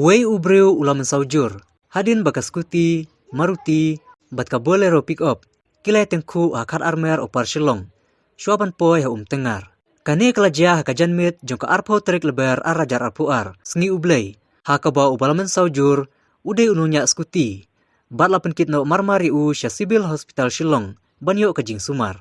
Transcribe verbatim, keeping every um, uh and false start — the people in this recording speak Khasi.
Uwei u briew u la mynsaw jur hadien ba ka skuti Maruti bad ka Bolero pickup ki la ïatyngkhuh ha khatar mer Upper Shillong, shuwa ban poi ha Umtyngngar. Kane ka la jia ha ka janmiet jong ka arphew tarik Lber ar hajar arphew ar, Sngi U Blei, ha kaba uba la mynsaw jur u dei u nongñiah skuti bad la pynkit noh marmar ïa u sha Civil Hospital Shillong ban ïoh ka jingsumar.